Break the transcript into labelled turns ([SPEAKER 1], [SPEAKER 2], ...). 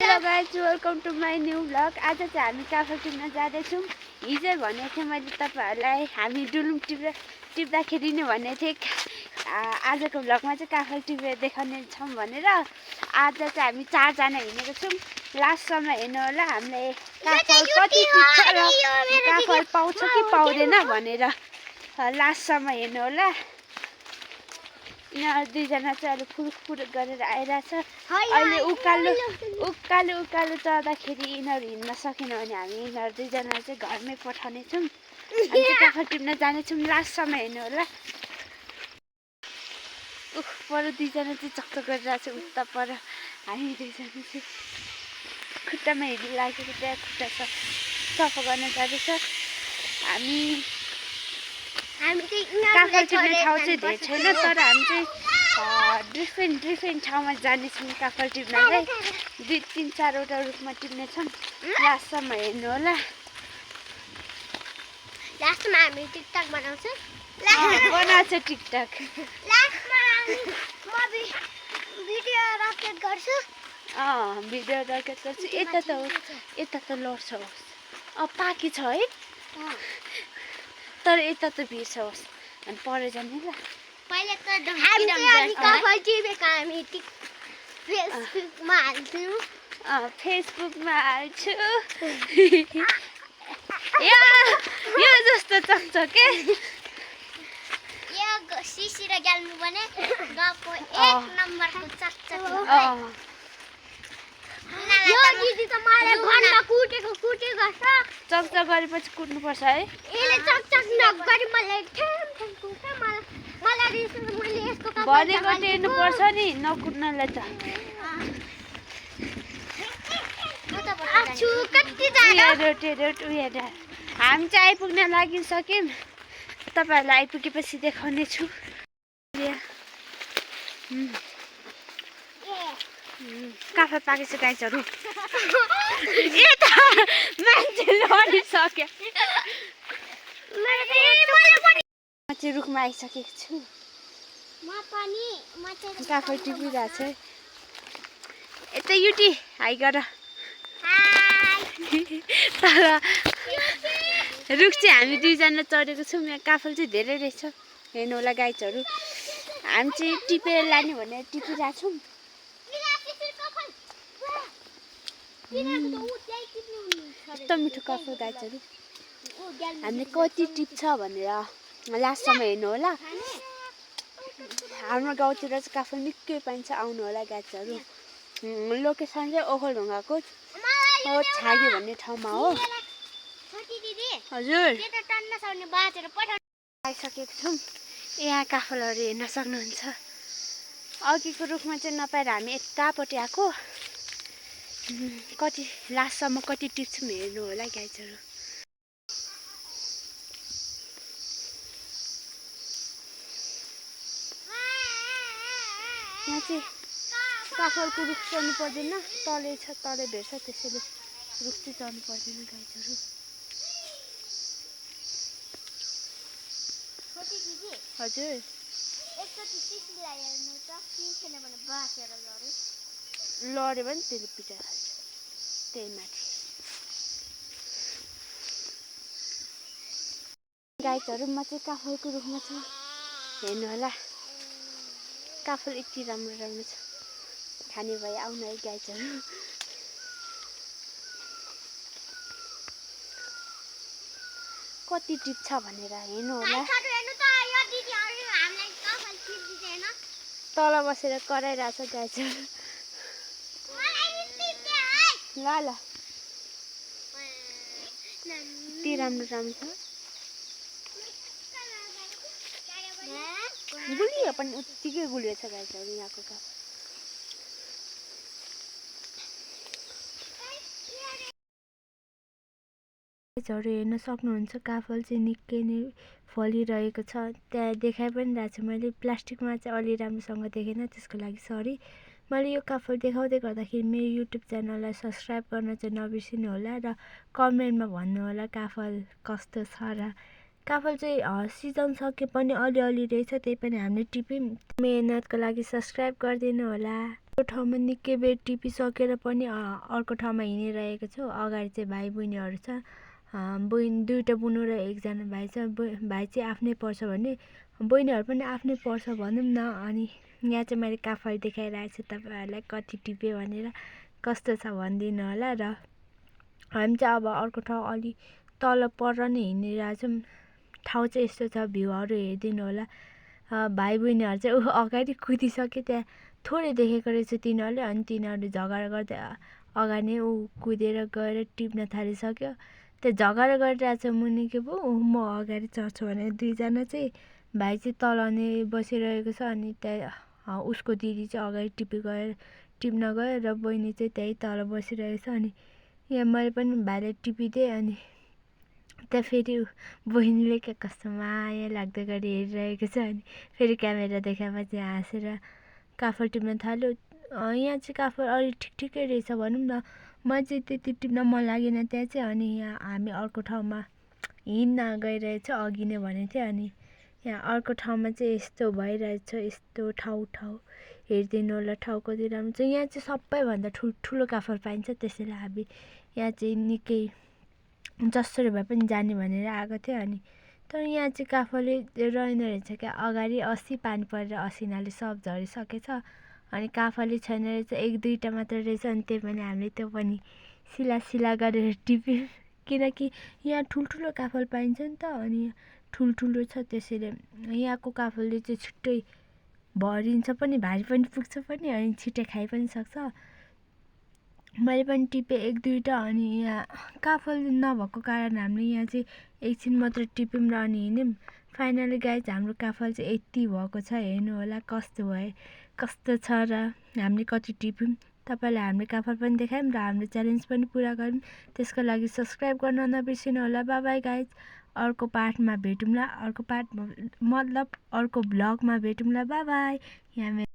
[SPEAKER 1] Hello guys, welcome to my new blog. आज चाहिँ हामी काफल टिप्न जाँदैछौँ। हिजो भनेको थिएँ मैले तपाईँहरूलाई, हामी डुलुम टिप्दाखेरि नै भनेको थिएँ आजको ब्लगमा चाहिँ काफल टिपेर देखाउने छौँ भनेर। आज चाहिँ हामी 4 जना हिँडेको छौँ। लास्टसम्म हेर्नु होला हामीले काफल कति टिप्छ र काफल पाउँछ कि पाउँदैन भनेर। लास्टसम्म हेर्नु होला। यिनीहरू दुईजना चाहिँ अहिले फुरुक गरेर आइरहेछ। अहिले उकालो चढ्दाखेरि यिनीहरू हिँड्न सकेन भने हामी यिनीहरू दुईजना चाहिँ घरमै पठाउने छौँ। हामी चाहिँ काफल टिप्न जानेछौँ। लास्टसम्म हेर्नु होला। पर दुईजना चाहिँ चक्क गरिरहेछ। उता पर हामी दुईजना चाहिँ खुट्टामा हिँड्नु लागेको, त्यहाँ खुट्टा सफा गर्न जाँदैछ। हामी काफल टिप्ने ठाउँ चाहिँ धेरै छैन, तर हामी चाहिँ डिफ्रेन्ट ठाउँमा जानेछौँ काफल टिप्नलाई। 2-3-4वटा रुखमा टिप्नेछौँ। लास्टसम्म हेर्नु होला।
[SPEAKER 2] लास्टमा हामी टिकटक बनाउँछौँ।
[SPEAKER 1] बनाउँछ टिकटक।
[SPEAKER 2] लास्टमा म भिडियो रेकर्ड गर्छु।
[SPEAKER 1] भिडियो रेकर्ड गर्छु। यता त लड्छ होस्। पाकी छ है, तर यता त भिर्छ होस् अनि पर जाने ल।
[SPEAKER 2] पहिले त हामी काफल टिपेको हामी फेसबुकमा हाल्छौँ।
[SPEAKER 1] फेसबुकमा हाल्छु। यो जस्तो चल्छ के।
[SPEAKER 2] यो सिसी र ग्याल्नु भने गएको 1 नम्बरको चकचक। यो दिदी त मलाई घरमा कुटेको छ।
[SPEAKER 1] चकचक गरेपछि कुट्नुपर्छ है।
[SPEAKER 2] यसले चकचक नगरी मलाई ठ्याम कुट्छ। मलाई रिस उठ्छ। मैले यसको
[SPEAKER 1] भनेको टेर्नुपर्छ नि नकुट्नलाई त।
[SPEAKER 2] आछु कति जाडो।
[SPEAKER 1] उयो हामी चाहिँ आइपुग्न लागिसक्यौँ। तपाईँहरूलाई आइपुगेपछि देखाउने छु। काफल पाकेको छ गाइजहरू। यता मान्छे लडिसक्यो। म चाहिँ रुखमा आइसकेको छु। काफल टिपिरहेको छ। यता युटी हाई गर। तर रुख चाहिँ हामी दुईजना चढेको छौँ। यहाँ काफल चाहिँ धेरै रहेछ। हेर्नु होला गाइजहरू। हामी चाहिँ टिपेर लाने भनेर टिपिरहेको छौँ। यस्तो मिठो काफल गाइजहरू। हामीले कति टिप्छ भनेर लास्टसम्म हेर्नु होला। हाम्रो गाउँतिर चाहिँ काफल निकै पाइन्छ। आउनु होला गाइजहरू। लोकेसन चाहिँ ओखलढुङ्गाको छागे भन्ने ठाउँमा हो। हजुर आइसकेको छौँ। यहाँ काफलहरू हेर्न सक्नुहुन्छ। अघिको रुखमा चाहिँ नपाएर हामी यतापट्टि आएको। कति लास्टसम्म कति टिप्छौँ हेर्नु होला गाइजहरू। यहाँ चाहिँ काफलको रुख चढ्नु पर्दैन। तलै छ, तलै भेट्छ, त्यसैले रुख चाहिँ चढ्नु पर्दैन गाइजहरू। हजुर लड्यो भने त्यसले पिटाइ हाल्छ। त्यही माथि गाइजहरू म चाहिँ काफलको रुखमा छु। हेर्नु होला। काफल यति राम्रो छ। खाने भए आउनु है गाइजहरू। कति टिप्छ भनेर हेर्नु होला। तल बसेर कराइरहेछ गाइजहरू। ल यति राम्रो छ। गुलियो पनि उत्तिकै गुलियो छ गाइजहरू यहाँको काफल। गाइजहरू हेर्न सक्नुहुन्छ काफल चाहिँ निकै नै फलिरहेको छ। त्यहाँ देखाइ पनि रहेको छु मैले। प्लास्टिकमा चाहिँ अलि राम्रोसँग देखेन, त्यसको लागि सरी। मैले यो काफल देखाउँदै गर्दाखेरि मेरो युट्युब च्यानललाई सब्सक्राइब गर्न चाहिँ नबिर्सिनु होला र कमेन्टमा भन्नु होला काफल कस्तो छ र। काफल चाहिँ सिजन सके पनि अलि रहेछ, त्यही पनि हामीले टिप्यौँ। मेहनतको लागि सब्सक्राइब गरिदिनु होला।
[SPEAKER 3] त्यो ठाउँमा निकै बेर टिपिसकेर पनि अर्को ठाउँमा हिँडिरहेको छु। अगाडि चाहिँ भाइ बहिनीहरू छ। बहिनी दुईवटा बुनु र एकजना भाइ छ। भाइ चाहिँ आफ्नै पर्छ भने बहिनीहरू पनि आफ्नै पर्छ भनौँ न। अनि यहाँ चाहिँ मैले काफल देखाइरहेको छु तपाईँहरूलाई कति टिपेँ भनेर। कस्तो छ भनिदिनु होला। र हामी चाहिँ अब अर्को ठाउँ अलि तल पर नै हिँडिरहेको छौँ। ठाउँ चाहिँ यस्तो छ, भ्यूहरू हेरिदिनु होला। भाइ बहिनीहरू चाहिँ अगाडि कुदिसक्यो, त्यहाँ थोरै देखेको रहेछ तिनीहरूले। अनि तिनीहरू झगडा गर्दै अगाडि नै कुदेर गएर टिप्न थालिसक्यो। त्यो झगडा गरिरहेको छ मुनि के पो म अगाडि चढ्छु भने दुईजना चाहिँ। भाइ चाहिँ तल नै बसिरहेको छ। अनि त्यहाँ उसको दिदी चाहिँ अगाडि टिप्न गयो र बहिनी चाहिँ त्यहीँ तल बसिरहेको छ। अनि यहाँ मैले पनि भाइलाई टिपिदिएँ। अनि त्यहाँ फेरि बहिनीले क्या कस्तो माया लाग्दो गरी हेरिरहेको छ। अनि फेरि क्यामेरा देखाएपछि हाँसेर काफल टिप्न थाल्यो। यहाँ चाहिँ काफल अलिक ठिकै रहेछ भनौँ न। मलाई चाहिँ त्यति टिप्न मन लागेन त्यहाँ चाहिँ। अनि यहाँ हामी अर्को ठाउँमा हिँड्न गइरहेछ, अघि नै भनेको थिएँ। अनि यहाँ अर्को ठाउँमा चाहिँ यस्तो भइरहेछ, यस्तो ठाउँ हेरिदिनु होला। ठाउँ कति राम्रो छ। यहाँ चाहिँ सबैभन्दा ठुलो काफल पाइन्छ। त्यसैले हामी यहाँ चाहिँ निकै जसरी भए पनि जाने भनेर आएको थियो। अनि तर यहाँ चाहिँ काफलले रहेन रहेछ क्या। अगाडि अस्ति पानी परेर असिनाले सब झरिसकेछ। अनि काफलले छैन रहेछ, एक दुईवटा मात्र रहेछ। अनि त्यही पनि हामीले त्यो पनि सिला गरेर टिप्यौँ। किनकि यहाँ ठुल्ठुलो काफल पाइन्छ नि त। अनि ठुल्ठुलो छ, त्यसैले यहाँको काफलले चाहिँ छिट्टै भरिन्छ पनि, भारी पनि पुग्छ पनि, अनि छिट्टै खाइ पनि सक्छ। मैले पनि टिपेँ एक दुईवटा। अनि यहाँ काफल नभएको कारण हामीले यहाँ चाहिँ एकछिन मात्र टिप्यौँ र अनि हिँड्यौँ। फाइनली गाइज हाम्रो काफल चाहिँ यति भएको छ। हेर्नु होला कस्तो छ र हामीले कति टिप्यौँ। तपाईँलाई हामीले काफल पनि देखायौँ र हाम्रो च्यालेन्ज पनि पुरा गऱ्यौँ। त्यसको लागि सब्सक्राइब गर्न नबिर्सिनु होला। By by guys. अर्को पार्टमा भेटौँला। अर्को पार्ट मतलब अर्को भ्लगमा भेटौँला। By by. यहाँ